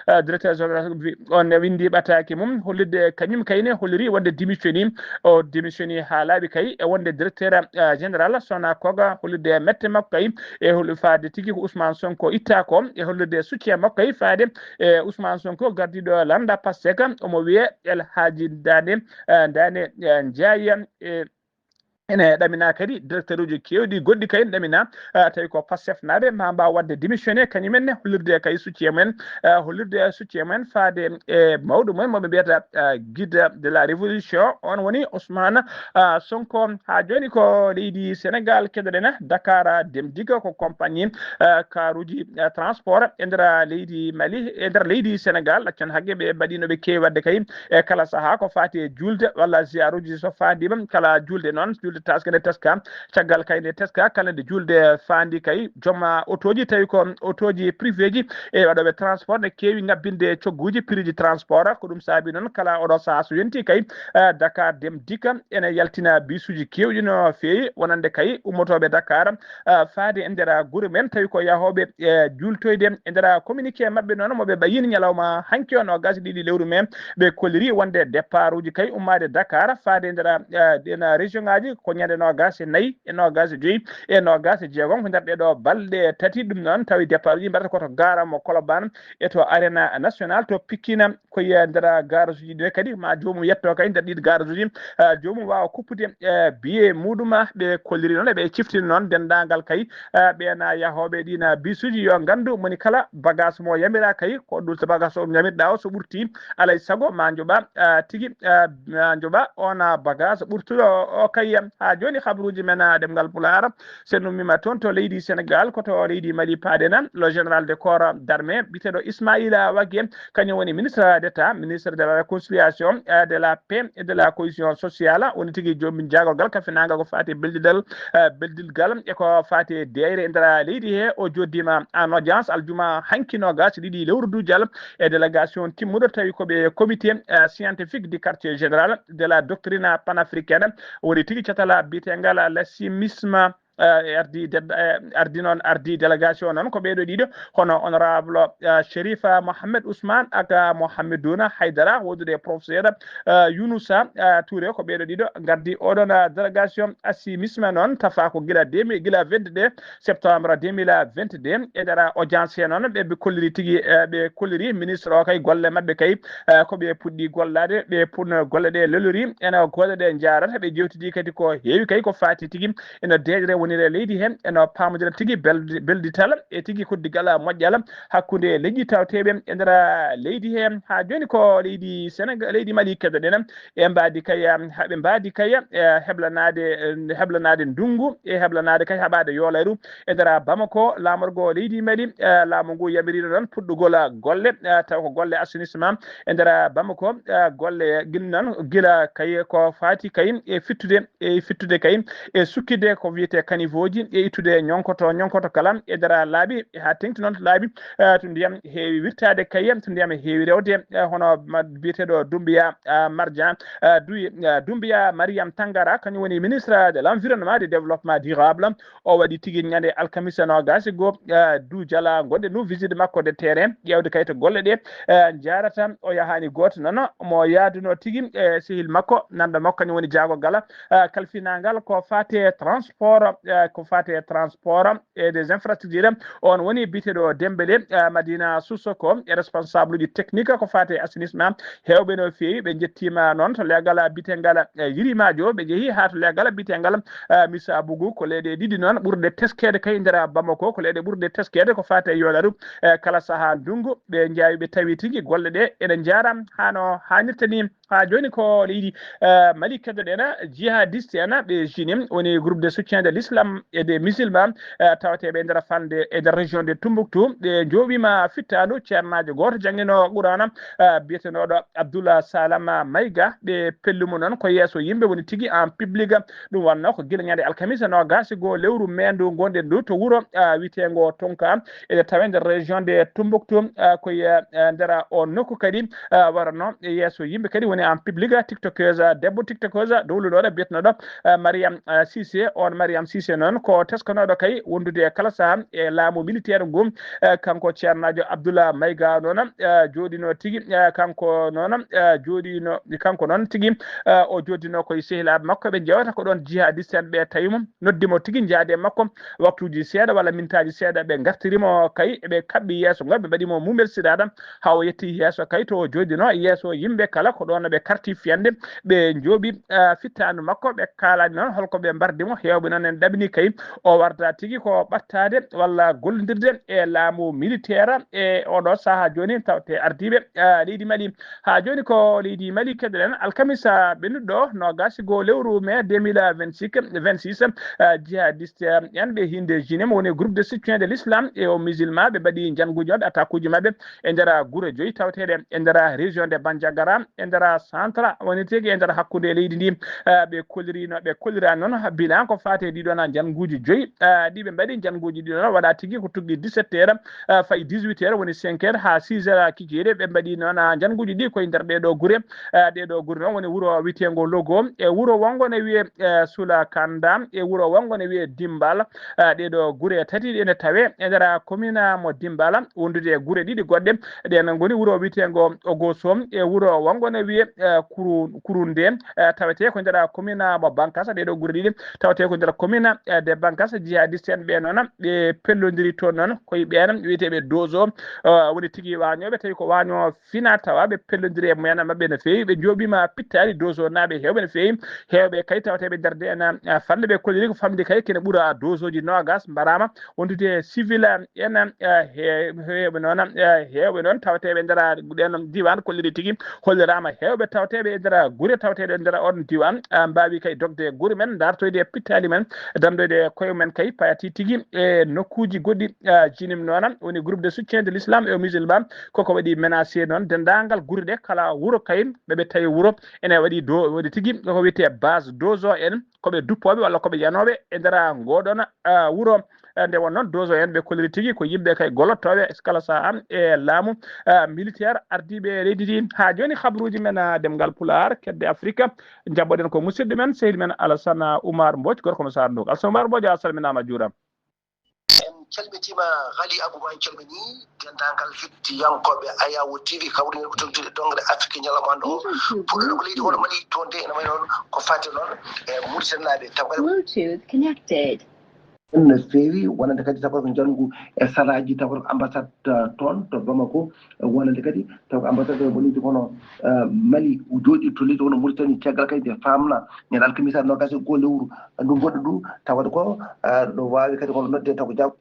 eh, directeur général wi-, on ne winndi ɓataake mum hollirde kañum kay ne holliri wonde démissionni, o démissionni haa laaɓi kay e wonde directeur, eh, général Sonacos, hollirde mette makko kay e holli faade tigi ko Ousmane Sonko itta ko e hollirde soutien makko kay faade e Ousmane Sonko gardiiɗo lannda Pastef, omo wiyee El Hadji Dane, eh, Dane, eh, Ndiaye, eh, ene ɗamina kadi directeur uji keewɗi goɗɗi kay ne ɗamina, eh, tawi ko Pastef naaɓe ma mbaaw waɗde démissionné kañum en ne hollirde kay soutien mumen, eh, hollirde soutien mumen faade e mawɗo mumen mo ɓe mbiyata, eh, guide de la révolution, on woni Ousmane, eh, Sonko. Haa jooni ko leydi Sénégal keɗoɗen, Dakar Dem Dikk ko compagnie, eh, karuuji, eh, transport e nder leydi Mali, e nder leydi Sénégal, ɗaccon hakke ɓe mbaɗino ɓe keewi waɗde kay e kala sahaa ko faati e juulde walla ziyaaruuji so faandiima, kala juulde noon, juulde taaske nde teska, caggal kay nde teska, kala nde juulde faandi kay, joom otooji tawi ko otooji privéji e waɗooɓe transport ne keewi ŋabbinde cogguuji prix ji transport. Ko ɗum saabi noon kala oɗo sahaa so yonti kay, eh, Dakar Dem Dikk ene yaltina bisuuji keewɗi no feewi, wonande kay ummotooɓe Dakar, eh, faade e nder gure men, tawi ko yahooɓe, eh, juultoyde. E nder communiqué maɓɓe noon mo ɓe ɓayini ñalawma hanki o noogaas e ɗiɗi lewru mee, ɓe kolliri wonde départ uji kay ummaade Dakar faade e nder, eh, ɗen région ngaji ko ñande noogaas e nayi e noogaas e joyi e noogaas e jeegom ko nder ɗee ɗoo balɗe tati. Ɗum noon tawi départ uji mbaɗata ko to gaara mo Colobane e to Arena National to Pikine. Koye nder garage uji ɗi kadi, ma joomum yetto kay nder ɗiɗi garage uji, eh, joomum waawa kuppude, eh, biye muɗum. Ɓe kolliri noon, eɓe ciftini noon denndaangal kay, eh, ɓeen yahooɓe ɗiin bisuuji yo nganndu moni kala bagage mo yamira kay, ko ɗum so bagage o yamirɗa o so ɓurti, alay sago ma njoɓa, eh, tigi, eh, ma njoɓa on bagage ɓurtuɗo o kay. Haa jooni, habruuji men, eh, ɗemngal Pulaar, so en ummiima toon to leydi Senegaal, ko to leydi Mali paaɗen. Le général de corps d'armée biyeteeɗo Ismaïla Wagué, kañum woni ministre d'État, ministre de la réconciliation, euh, de la paix et de la cohésion sociale, woni tigi joomi jaagorgal ka finaangal ko faati e beldidal, euh, beldidgal e ko faati e deeyre e nder leydi he. O jooɗiima en audience aljuma hanki noogaas e ɗiɗi lewru duujal e délégation timmuɗo, tawi ko ɓe comité, euh, scientifique du quartier général de la doctrine panafricaine, woni tigi catal biyetengal lassimisme, eh, ardi ded-, eh, ardi noon, ardi délégation noon ko ɓeeɗo ɗiɗo, hono honorable, eh, Chérif, eh, Mohamed Ousmane ak, eh, Mohamedouna Haydara, wondude e professeur, eh, Younoussa, eh, Touré, ko ɓeeɗo ɗiɗo ngardi oɗon, eh, délégation. Assi misma noon tafa ko gila deux mille, gila vingt-deux septembre deux mille vingt-deux. E nder audience he noon ɓe, ɓe kolliri tigi, eh, ɓe kolliri ministre o kay golle maɓɓe kay, eh, ko ɓe puɗɗi gollaade, ɓe pun-, golle ɗe lelori, ene golle ɗe njaarata, ɓe jewtidi kadi ko heewi kay ko faati tigi eno deeƴre wonire leydi he, eno paamodira tigi bel-, beldital e tigi koddigal moƴƴal hakkunde leƴƴi tawteeɓe e nder leydi he. Haa jooni ko leydi Senegal, leydi Mali keɗoɗen, e mbaadi kay, haa ɓe mbaadi kay, e heblanaade, e heblanaade ndunngu, e heblanaade kay haɓaade yoolaaru e nder Bamako, laamorgo leydi Mali, e laamu ngu yamiriino noon puɗɗugol golle, e taw ko golle assainissement e nder Bamako, e golle gila noon, gila kay ko faati kay e fittude, e fittude kay e sukkide ko wiyetee caniveauji, e ittude ñonkoto, ñonkoto kala e nder laabi, e haa teŋti noon to laabi, eh, to ndiyam heewi wirtaade kay, to ndiyam heewi rewde, eh, hono ma-, biyeteeɗo Doumbouya, ah, Marjan, ah, Douy-, ah, Doumbouya Mariam Tangara, kañum woni ministre de l'environnement et du développement durable. O waɗi tigi ñande alkamisa noogaas e goo, eh, duujal ngonɗen ɗum visite makko de terrain, ƴeewde kay to golle ɗe, eh, njaarata. O yahaani gooto noon, mo yaaduno tigi, eh, sehil makko, nanndo makko, kañum woni jaagorgal, eh, kalfinaangal ko faati e transport, eh, ko faati e transport e des infrastructures. On woni biyeteeɗo Dembélé, eh, Madina Sissoko, e responsable uji technique ko faati e assainissement. Heewɓe no feewi, ɓe njettiima noon to leegal biyetengal, eh, Yirimaajo, ɓe njehi haa to leegal biyetengal, eh, Misabugu. Ko leyɗe ɗiɗi noon ɓurɗe teskeede kay nder Bamako, ko leyɗe ɓurɗe teskeede ko faati e yoolaaru, eh, kala sahaa ndunngu. Ɓe njaawi, ɓe tawi tigi golle ɗe ene njaara haa no haanirta ni. Haa jooni ko leydi, eh, Mali keɗoɗen, jihadiste en, ɓe jini, woni groupe de soutien de l'islam et des musulmans, eh, tawateeɓe e nder fannde, e nder région de Tombouctou. Ɓe njooɓiima fittaandu ceernaajo gooto jannginoowo Qur'aana, eh, biyetenooɗo Abdullah Salama Mayga. Ɓe pellumo noon ko yeeso yimɓe, woni tigi en public. Ɗum wonnoo ko gila ñande alkamisa noogaas e goo lewru mee ndu ngonɗen ndu to wuro, eh, wiyeteengo Tonka, ene tawee nder région de Tombouctou, eh, ko e, eh, nder o nokku kadi, eh, waranoo e yeeso yimɓe kadi woni en public, tiktokeuse, debbo tiktokeuse dowluɗo ɗo biyetenooɗo, eh, Mariam, eh, Cissé. On Mariam Cissé noon ko teskanooɗo kay wondude e kala sahaa e laamu militaire ngu. Eh, kanko ceernaajo Abdoulaye Mayga noon, eh, jooɗino tigi, eh, kanko noon, eh, jooɗino, kanko noon tigi, eh, o jooɗino koye sehilaaɓe makko, ɓe njewta ko ɗoon jihadiste en ɓe tawi mo, noddi mo tigi njaade e makko waktuuji seeɗa walla mintaaji seeɗa, ɓe ngartiri mo kay, ɓe kaɓɓi yeeso ngol, ɓe mbaɗi mo mumel siraɗa haa o yetti yeeso kay to o jooɗino yeeso yimɓe kala ko ɗoon ɓe karti fiyande, ɓe njooɓi, eh, fittaandu makko, ɓe kaalani noon holko ɓe mbardi mo. Heewɓe noon en ɗaɓini kay o warda tigi ko ɓattaade walla gollondirde e laamu militaire e oɗo sahaa jooni, tawte ardiiɓe, eh, leydi Mali. Haa jooni ko leydi Mali keɗoɗen, alkamisa ɓennuɗo noogaas e goo lewru mee deux mille vingt-six, vingt-six, eh, jihadiste, eh, en ɓe hinnde jinem woni groupe de soutien de l'islam et aux musulmans, ɓe mbaɗi njannguuji maɓɓe, attaque uji maɓɓe e nder gure joyi tawateeɗe e nder région de Bandiagara, e nder centre, woni tigi e nder hakkunde leydi ndi. Eh, ɓe kollirino, ɓe kollirani noon bilan ko faati e ɗiɗon njannguuji joyi, eh, ɗi ɓe mbaɗi. Njannguuji ɗi noon waɗa tigi ko tuggi dix-sept heures, eh, fayi dix-huit heures, woni cinq heures haa six heures kikiiɗe. Ɓe mbaɗi noon, ah, njannguuji ɗi koye nder ɗee ɗoo gure. Eh, ɗee ɗoo gure noon woni wuro wiyeteengo Logo, e wuro wonngo ne wiyee, eh, Sulakanda, e wuro wonngo ne wiyee Dimbal. Eh, ɗee ɗoo gure tati ene tawee e nder commune mo Dimbal, wondude e gure ɗiɗi goɗɗe. Ɗeen ngoni wuro wiyeteengo Ogosom e wuro wonngo ne wiyee, eh, Kuru-, Kurunde, eh, tawetee ko nder commune mo Bankasa. Ɗee ɗoo gure ɗiɗi tawetee ko nder commune eh, de bankas jihadiste en ɓe noon, ɓe pellondiri toon noon, koye ɓeen wiyeteeɓe Dozo, eh, woni tigi waañooɓe, tawi ko waaño fina tawa ɓe pellondiri e mumen maɓɓe no feewi, ɓe njooɓiima pittaali Dozo naaɓe heewɓe no feewi, heewɓe kay tawateeɓe nder de en, eh, fande ɓe kolliri ko famɗi kay kene ɓura Dozoji noogas mbaraama, wondude civil en, en, eh, he-, heewɓe noon, eh, heewɓe noon tawateeɓe nder ɗen diiwaan kolliri tigi, holliraama heewɓe tawateeɓe e nder gure tawateeɗe e nder on diiwaan, ah, mbaawi kay dogde e gure men, ndartoyde e pittaali men, dandoyde e koye men kay payati tigi e nokkuuji goɗɗi, ah, jinim noon, woni groupe de soutien de l'islam et aux musulmans, koko waɗi menacé noon denndaangal gure ɗe, kala wuro kay, ɓe ɓe tawi wuro, ene waɗi do, waɗi tigi ko wiyetee base Dozo en, ko ɓe duppooɓe walla ko ɓe yanooɓe e nder ngoɗon, ah, wuro. Eh, nde won noon, Dozo en ɓe kolliri tigi ko yimɓe kay gollottooɓe kala sahaa e laamu, eh, militaire ardiiɓe leydi ndi. Haa jooni, habruuji men, ah, Ɗemngal Pulaar, Kedde Afrika, njaɓɓoɗen ko musidɗo men, sehil men Alassane Oumar Mbodj, gorko mo Saare Ndongo. Alassane Oumar Mbodj, a salminaama, a juuraama. En calmitiima, Ghali Abouba, en calminii denndaangal heddiyankooɓe Ayawo T V, kawri ko toltude dongre Afrique ñalawma hannde o. Puɗɗoɗo ko leydi hono Mali, toon de ene wayi noon ko faati noon e Mauritanie naaɓe. Taw kadi Bluetooth connected. No feewi, wonande kadi taw ko njanngu e saraaji, taw ko ambassade, eh, toon to Bamako, eh, wonande kadi taw ko ambassade o woni kono, eh, Mali jooɗi to leydi kono Mauritanie, caggal kadi nde faamna ñande alkamisa noogaas e goo lewru ndu ngonɗen ndu, tawata ko, eh, no waawi kadi kono nodde taw ko jag-,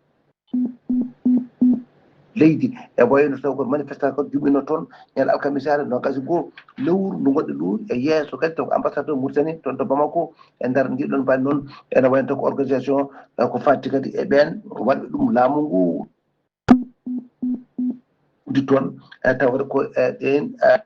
leydi e wayno taw ko manifestation ko juɓɓino toon ñande alkamisaare noogaas e goo lewru ndu ngonɗen ndu, e yeeso kadi taw ko ambassade Mauritanie toon to Bamako. E nder ndiɗon bani noon, ene wayno ko organisation, eh, ko fatti kadi e ɓeen waɗɓe ɗum laamu ngu uddi toon, eh, tawata ko, eh, ɗeen, eh,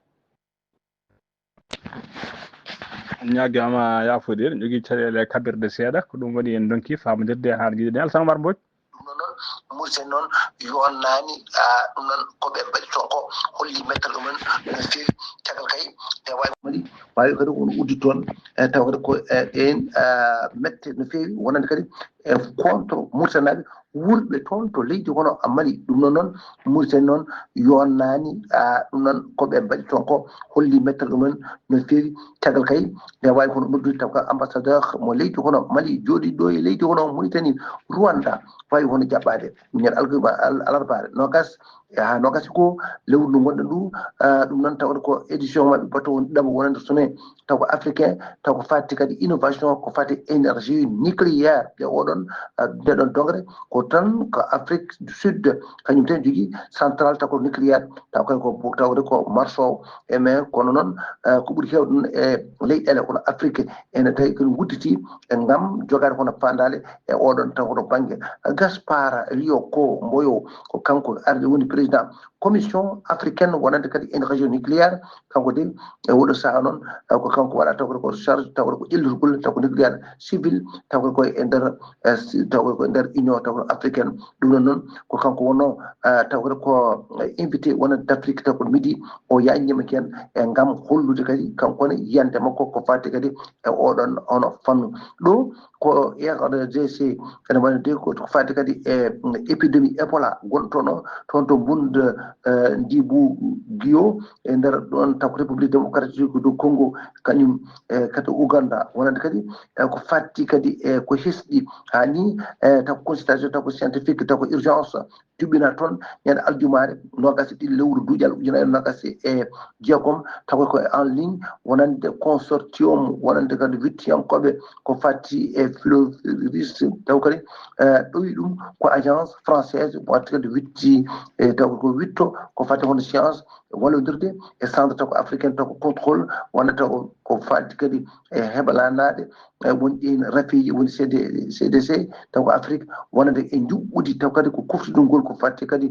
ñaagaama yaafude, eɗen njogii caɗeele kaɓirɗe seeɗa, ko ɗum waɗi en ndonki faamondirde haa njiɗen. Alassane Oumar Mbodj. Ɗum ɗon noon, Mauritanie noon, yonnaani, ah, ɗum noon ko ɓe mbaɗi toon ko holli mettere ɗumen no feewi. Caggal kay, nde waawi Mali, waawi kadi won uddi toon, e tawde ko, e ɗeen, ah, mette no feewi, wonande kadi e contre Mauritanie naaɓe wurɓe toon to leydi kono Mali. Ɗum noon noon, Mauritanie noon yonnaani, ah, ɗum noon ko ɓe mbaɗi toon ko holli mettere ɗumen no feewi. Caggal kay, nde waawi kono noddude taw ko ambassadeur mo leydi kono Mali jooɗiiɗo e leydi kono Mauritanie, Rwanda, waawi kono jaɓɓaade ñande alkuma-, al-, alarbaare noogaas, e haa noogaas e goo lewru ndu ngonɗen ndu, ah, ɗum noon tawata ko édition maɓɓe bato woni ɗiɗaɓo wonande sommet, taw ko africain, taw ko fati kadi innovation, ko fati énergie nucléaire. Nde oɗon, ah, nde ɗon dongre, ko tan ko Afrique du Sud, kañum tan jogii centrale taw ko nucléaire, taw kay ko, tawde ko marché o, e mais kono noon, ah, ko ɓuri heewde noon e leyɗeele kono Afrique ene tawi kadi udditi e ngam jogaade kono faandaale e oɗon taw kono bannge. Gaspar Rio ko mboyo, ko kanko arde woni président commission africaine wonande kadi énergie nucléaire, kanko de e oɗo sahaa noon, eh, ko kanko waɗa tawde ko charge, tawde ko ƴellitgol, taw ko nucléaire civil, tawde ko e nder, eh, si-, tawde ko e nder Union taw africaine. Ɗum ɗon noon ko kanko wonno, eh, tawde ko, eh, invité wonande d'Afrique taw ko midi, o yaññima heen e ngam hollude kadi kanko ne yiyannde makko ko fati kadi e oɗon ono fannu. Ɗo ko R D C, ene wayno de ko fati kadi e épidémie Ebola gonɗo toon o, toon to Bund, eh, Ndibu Giyo, e nder ɗon taw ko République Démocratique du Congo, kañum, eh, kadi Ouganda, wonande kadi, eh, ko fati kadi e ko hesɗi haa ni, eh, taw ko consultation, taw ko scientifique, taw ko urgence, juɓɓina toon ñande aljumaare noogaas e ɗiɗi lewru duujal ujunere noogaas e jeegom, tawa ko en ligne wonande consortium, wonande kadi wittiyankooɓe ko fati e Floris, taw kadi, eh, ɗowi ɗum ko agence française, watti kadi witti, eh, taw ko witto ko fati hono science, wallondirde e centre taw ko africain taw ko contrôle, wonande taw ko fati kadi e heɓalanaaɗe, eh, woni ɗin rafiiji woni C D, C D C, taw ko Afrique, wonande e njuɓɓudi, taw kadi ko kuftidungol ko fati kadi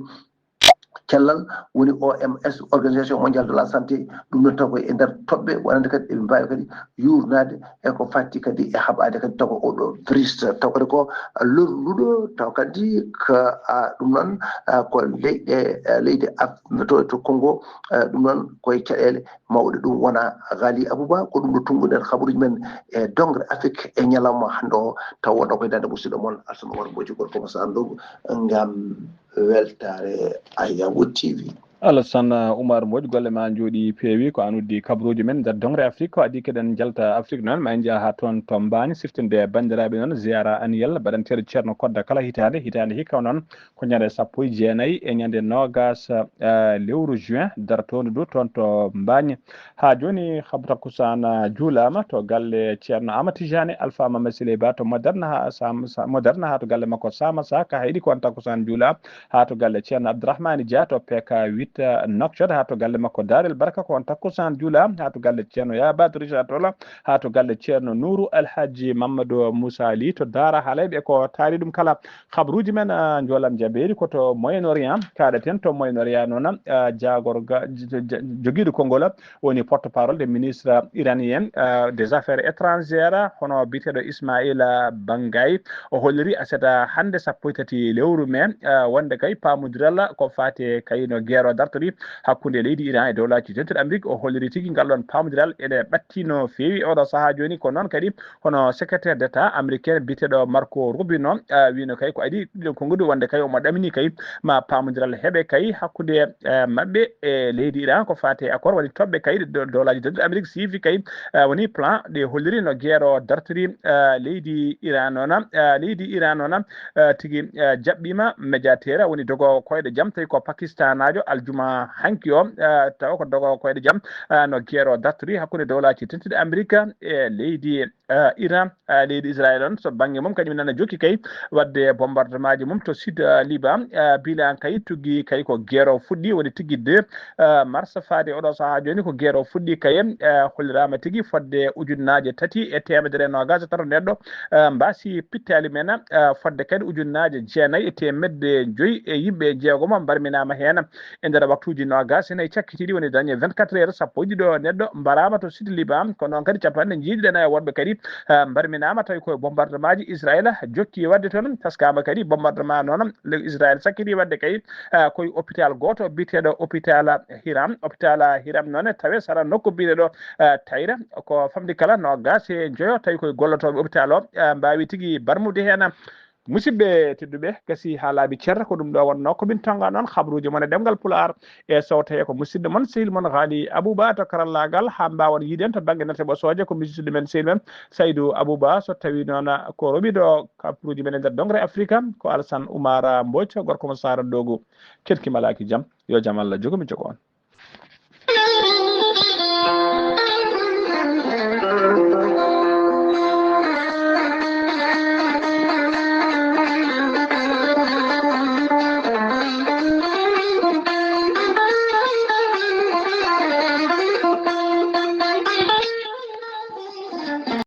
cellal woni O M S, Organisation Mondiale de la Santé, ɗum noon taw ko e nder toɓɓe, wonande kadi eɓe mbaawi kadi yuurnaade e ko fati kadi e haɓaade kadi taw ko oɗo virus, taw kadi ko lorluɗo, taw kadi ko, a, ɗum noon, a, ko leyɗe, a, leydi Af-, to, to Congo, a, ɗum noon koye caɗeele mawɗe ɗum wona Ghali Abouba, ko ɗum ɗo tunnguɗen habaruuji men e dongre Afrique e ñalawma hannde o, taw wonɗo koye daande musidɗo mon Alassane Oumar Mbodj, gorko mo Saare Ndongo, ngam weltaare Ayawo T V. Alassane Oumar Mbodj, golle ma njooɗi peewi. Ko an uddi kabaruuji men nder doŋre Afrik. Ko adii keɗen njalta Afrik noon, ma en njaha haa toon to Mbaañ, siftinde banndiraaɓe noon ziyaara annuel baɗanteeɗo Ceerno Kodda kala hitaande. Hitaande hikka noon ko ñande sappo e jeenayi e ñande noogaas, eh, lewru juin dartoondu du toon to Mbaañ. Haa jooni, habu takkusaan, eh, juulaama to galle Ceerno Aama Tijaani Alfa Mama Siley Ba to Moderne haa Sam-, Sa-, Moderne haa to galle makko Samassa. Ka Hayɗi ko on takkusaan juulaa haa to galle Ceerno Abdourahmani Dia to P K huit, eh, Nouakchott, haa to galle makko Daarel Barka ko on takkusaan juulaa haa to galle Ceerno Yaba to Richard Toll, haa to galle Ceerno Nuuru Alhaji Mamadou Moussa Ly to Daara Halayɓe. Ko taari ɗum kala. Habaruuji men, ah, njoolam jabeeri ko to Moyen-Orient. Kaaɗaten to Moyen-Orient noon, ah, jaagorga-, j-, j-, j-, jogiiɗo konngol woni porte-parole de ministre iranien, ah, des affaires étrangères, hono biyeteeɗo Ismaila Bangay. O holliri aset hannde sappo e tati lewru mai, ah, wonde kay paamondiral ko faate kay no guerre o dartori hakkunde leydi Iran e dowlaaji dentuɗi Amérique. O holliri tigi ngal ɗon paamondiral ene ɓatti no feewi oɗo sahaa jooni. Ko noon kadi hono secrétaire d'État américain biyeteeɗo Marco Rubio, ah, wino kay ko adii ɗiɗon konguɗi wonde kay omo ɗamini kay ma paamondiral heɓe kay hakkunde, eh, maɓɓe e leydi Iran ko faate accord woni toɓɓe kay do-, dowlaaji dentuɗi Amérique siifi kay, eh, woni plan ɗe holliri no guerre o dartori, eh, leydi Iran noon, eh, leydi Iran noon, eh, tigi, eh, jaɓɓiima médiateur woni dogo koyɗe jam tawi ko Pakistanaajo aljuma hanki o, eh, tawa ko dogo koyɗe jam, eh, no guerre o dartori hakkunde dowlaaji dentuɗi Amérique e leydi, eh, Iran, eh, leydi Israël on. So bannge mum kañum nana jokki kay waɗde bombardement ji mum to sud, eh, Liban, eh, bilan kay tuggi kay ko guerre o fuɗɗi woni tigi deux, eh, mars faade oɗo sahaa jooni ko guerre o fuɗɗi kay, eh, holliraama tigi fodde ujunnaaje tati e teemedere noogaas e tato neɗɗo, eh, mbaasi pittaali men, eh, fodde kadi ujunnaaje jeenayi e teemedde joyi e yimɓe jeegomo mbarminaama heen. E nder waktuuji noogaas e nayi cakkitiiɗi woni dañe vingt-quatre heures, sappo e ɗiɗo neɗɗo mbaraama to sud Liban, ko noon kadi capanɗe jeeɗiɗi e nayi woɗɓe kadi, eh, mbarminaama tawi koye bombardement ji Israël jokki waɗde toon. Taskaama kadi bombardement noon le Israël sakkiti waɗde kay, eh, koye hôpital gooto biyeteeɗo hôpital Hiram. Hôpital Hiram noon e tawe sara nokku biyeteeɗo, eh, Tayra. Ko famɗi kala noogaas e joyo tawi koye gollotooɓe hôpital o, eh, mbaawi tigi barmude heen. Musidɓe tedduɓe, gasi haa laaɓi cer, ko ɗum ɗo wonnoo ko min tonga noon habaruuji mon e ɗemngal Pulaar. E so tawii ko musidɗo mon, sehil mon Haali Abouba to karallaagal, haa mbaawon yiiden to bannge nate ɓosooje, ko musidɗo men, sehil men Saydou Abouba. So tawii noon ko roɓi ɗo kabaruuji men e nder doŋre Afrika, ko Alassane Oumar Mbodj, gorko mo Saara Dogo. Keɗki malaaki jam, yo jam Allah jogo mi jogo on.